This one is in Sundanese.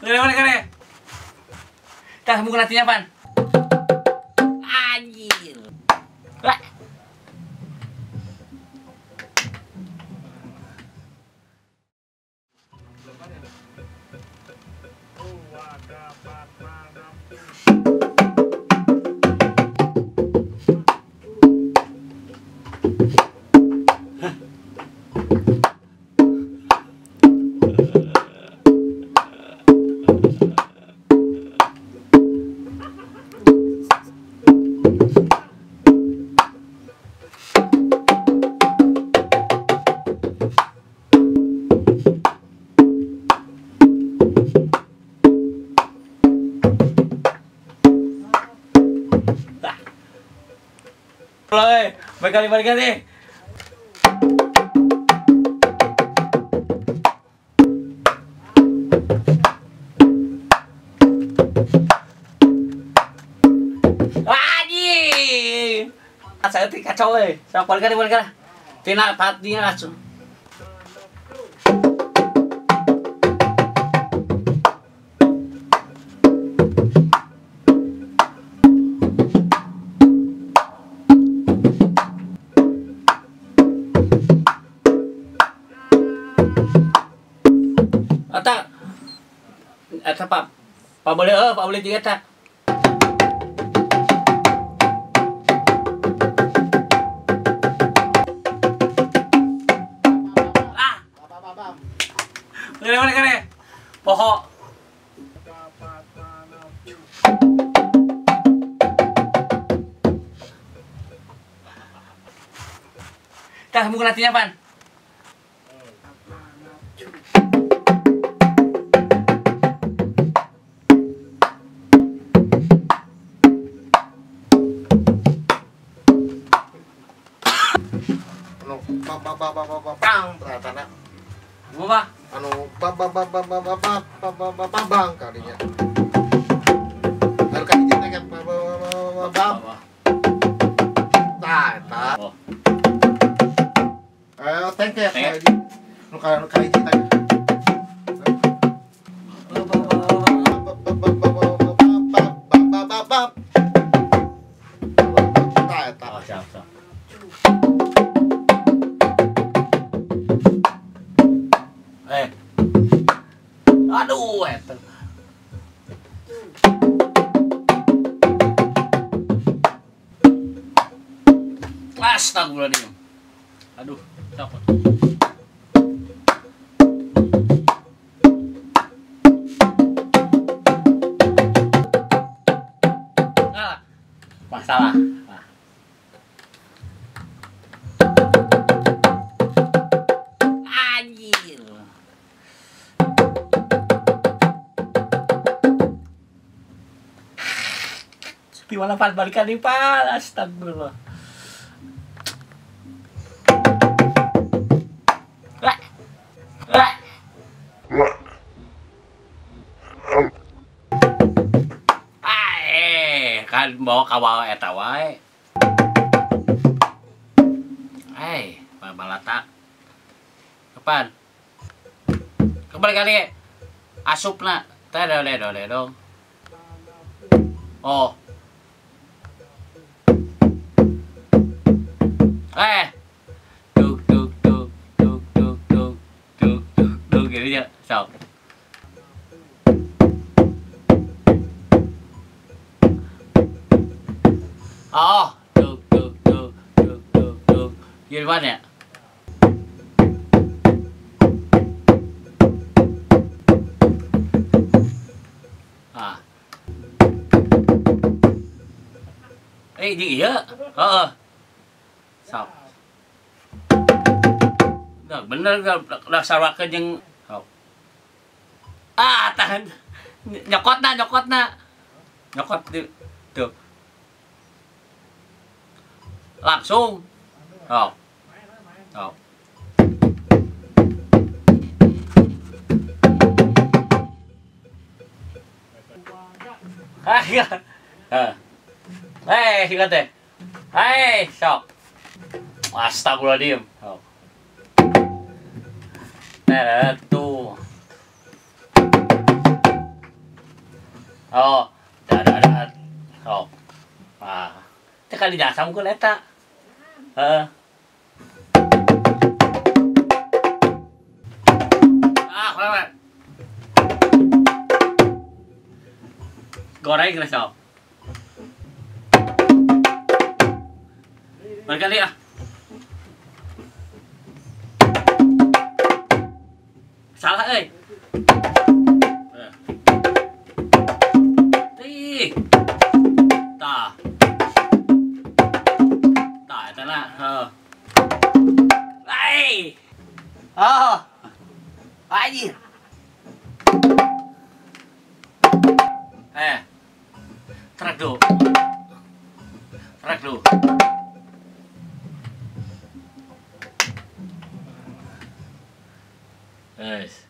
Mana. Tah bukan artinya pan. Anjir. Lah. Berkali-kali. Anjing. Saya teh kacau euy. Sok balik-balik. Tina patinya langsung. Eta Pak. Pak boleh Pak boleh juga eta. Ah. Mana. Poho. Tah bukan artinya pan. Bang ternyata apa? Anu ba ba ba ba ba ba ba ba ba ba bang kalinya. Baru kan kita kan ba ba ba ba ba. Tah eta. Tengket nu ka hiji teh. Ba ba ba ba ba ba ba ba. Tah eta. Oh, siap, siap. Aduh, eta. Astagfirullahaladzim. Aduh, takut. Ah, masalah. Ah. Anjir. Tiwala pan balikan di pan, astagfirullah. Kan bawa kawal eta wae. Hei, balatak. Kapan? Kembali kali. Asupna. Teh dole. Oh. Duk duk duk duk duk duk duk duk duk gitu ya. Sok. Oh, duk duk duk duk duk duk. Gimana ya? Ah. Iya. Heeh. Sok. Nah, bener udah sarwakeun jeung sok. Ah, tahan. Nyokotna. Nyokot di tuh. Langsung. Oh. Oh. Ah, iya. Hei, singkat deh. Hei, sok. Astagfirullahaladzim. Oh. Nah, tuh. Oh, da da da. Sok. Ah. Teh kali jasa mungkin eta. Heeh. Ah, kurang. Goreng lah sok. Berkali ah. Salah euy. Tih. Tah. Tah eta na. Heuh. Ai. Oh. Anjir. Eh. Trek dulu. Trek dulu. Guys.